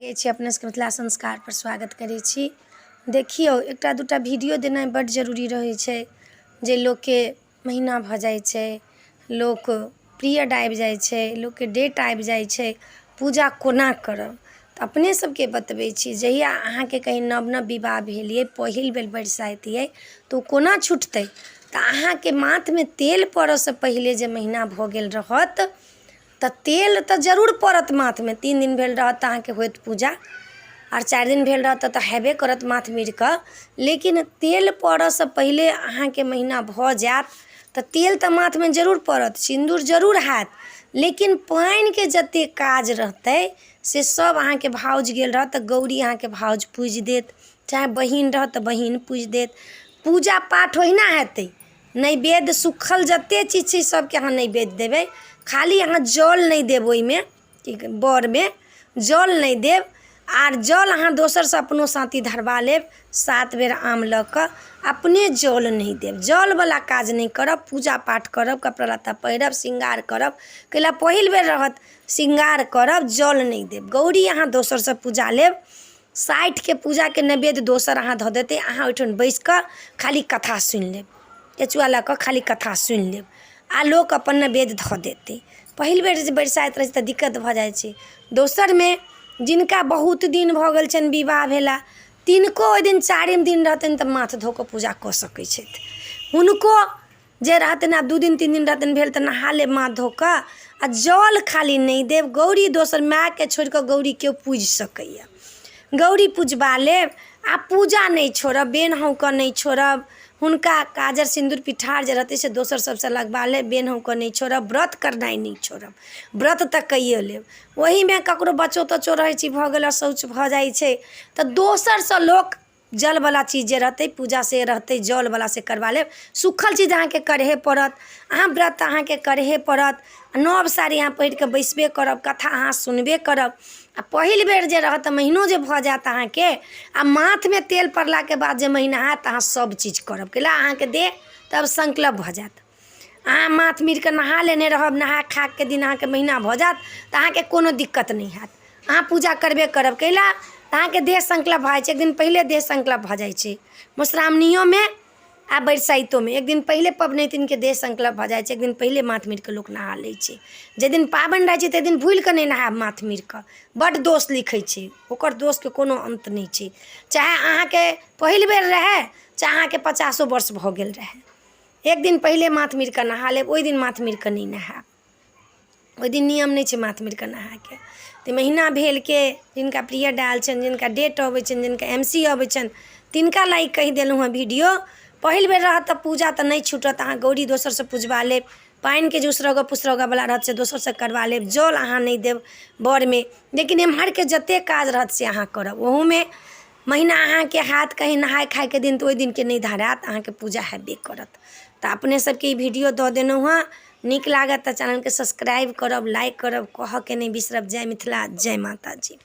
छी अपने सबके मिथिला संस्कार पर स्वागत करै छी। देखियौ, एकटा दूटा वीडियो देनाइ बड्ड जरूरी रहै छै जे लोकके महीना भऽ जाइ छै, लोक पीरियड आबि जाइ छै, लोकके डेट आबि जाइ छै, पूजा कोना करब? तऽ अपने सबके बतबै छी। जहिया अहाँके कहीं नव नव विवाह भेल अइ, पहिल बेर बरसाइत अइ, तऽ ओ कोना छुटतै? तऽ अहाँके माथमे तेल पड़ऽसँ पहिले जे महीना भऽ गेल रहत तऽ तेल तऽ जरूर पड़त माथमे। 3 दिन भेल रहत तऽ अहाँके होयत पूजा, आओर 4 दिन भेल रहत तऽ हेबे करत माथ मीड़के। लेकिन तेल पड़ऽसँ पहिले अहाँके महीना भऽ जायत तऽ तेल तऽ माथमे जरूर पड़त, सिन्दूर जरूर हैत, लेकिन पानिके जतेक काज रहतै से सब अहाँके भाउज गेल रहत तऽ गौरी अहाँके भाउज पूजि देत, चाहे बहिन रहत तऽ बहिन पूजि देत। पूजा पाठ ओहिना हेतै। नैवेद्य सुखल जतेक चीज छै सभके अहाँ नैवेद्य देबै, खाली अहाँ जल नहि देब ओहिमे। बरमे जल नहि देब, आर जल अहाँ दोसरसँ अपनो साथी धरबा लेब, 7 बेर आम लऽ कऽ। अपने जल नहि देब, जलवला काज नहि करब। पूजा पाठ करब, कपड़ा लत्ता पहिरब, श्रृंगार करब, कैला पहिल बेर रहत, श्रृंगार करब, जल नहि देब। गौरी अहाँ दोसरसँ पूजा लेब, 60के पूजाके नैवेद्य दोसर अहाँ धऽ देतै। अहाँ ओहिठाम बैसि कऽ खाली कथा सुनि लेब, केचुआ लऽ कऽ खाली कथा सुनि लेब, आ लोक अपन नैवेद्य धऽ देतै। पहिल बेर जे बरसाइत रहै छै तऽ दिक्कत भऽ जाइ छै। दोसरमे जिनका बहुत दिन भऽ गेल छनि विवाह भेला, तिनको ओहि दिन चारिम दिन रहतनि तऽ माथ धो कऽ पूजा कऽ सकै छथि। हुनको जे रहतनि आब 2 दिन 3 दिन रहतनि भेल तऽ नहा लेब माथ धो कऽ, आ जल खाली नहि देब। गौरी दोसर, मायके छोड़ि कऽ गौरी केओ पूजि सकैए, गौरी पुजबा लेब आ पूजा नहि छोड़ब, बेन हौँकऽ नहि छोड़ब। हुनका काजर सिन्दूर पिठार जे रहतै से दोसर सभसँ लगबा लेब, बेन हौँकऽ नहि छोड़ब, व्रत करनाइ नहि छोड़ब, व्रत तऽ कैए लेब। ओहीमे ककरो बच्चो तच्चो रहै छै, भऽ गेल, अशौच भऽ जाइ छै तऽ दोसरसँ लोक जलवला चीज जे रहतै पूजा से रहतै, जलवला से करबा लेब। सूखल चीज अहाँके करहे पड़त, अहाँ व्रत अहाँके करहे पड़त। नव साड़ी अहाँ पहिर कऽ बैसबे करब, कथा अहाँ सुनबे करब। आ पहिल बेर जे रहत तऽ महीनो जे भऽ जायत अहाँके, आ माथमे तेल पड़लाके बाद जे महीना हैत तऽ अहाँ सभ चीज करब, कैला अहाँके देह तब संकल्प भऽ जायत। अहाँ माथ मीड़ कऽ नहा लेने रहब, नहा खाके दिन अहाँके महीना भऽ जायत तऽ अहाँके कोनो दिक्कत नहि हैत, अहाँ पूजा करबे करब, कैला तऽ अहाँके देह संकल्प भऽ जाइ छै। एक दिन पहिले देह संकल्प भऽ जाइ छै मधुश्रावणियोमे आ बरसाइतोमे। एक दिन पहिले पबनैतिनके देह संकल्प भऽ जाइ छै, एक दिन पहिले माथ मीड़ कऽ लोक नहा लै छै। जाहि दिन पाबनि रहै छै ताहि दिन भूलि कऽ नहि नहायब माथ मीड़ कऽ, बड्ड दोष लिखै छै, ओकर दोषके कोनो अन्त नहि छै। चाहे अहाँके पहिल बेर रहै, चाहे अहाँके पचासो वर्ष भऽ गेल रहै, एक दिन पहिले माथ मीड़ कऽ नहा लेब, ओहि दिन माथ मीड़ कऽ नहि नहायब। ओहि दिन नियम नहि छै माथ मीड़ कऽ नहायके। तऽ महीना भेलके जिनका पीरियड आयल छनि, जिनका डेट अबै छनि, जिनका एम सी अबै छनि, तिनका लए ई कहि देलहुँ हँ वीडियो। पहिल बेर रहत तऽ पूजा तऽ नहि छूटत, अहाँ गौरी दोसरसँ पुजबा लेब, पानिके जे उसरगऽ पुसरगऽवला रहत से दोसरसँ करबा लेब, जल अहाँ नहि देब बरमे, लेकिन एम्हरके जतेक काज रहत से अहाँ करब। ओहूमे महीना अहाँके हैत कहीं नहाय खायके दिन तऽ ओहि दिनके नहि धरायत, अहाँके पूजा हेबे करत। तऽ अपने सबके ई वीडियो दऽ देलहुँ हँ। नीक लागत तऽ चैनलके सब्सक्राइब करब, लाइक करब, कहऽके नहि बिसरब। जय मिथिला, जय माताजी।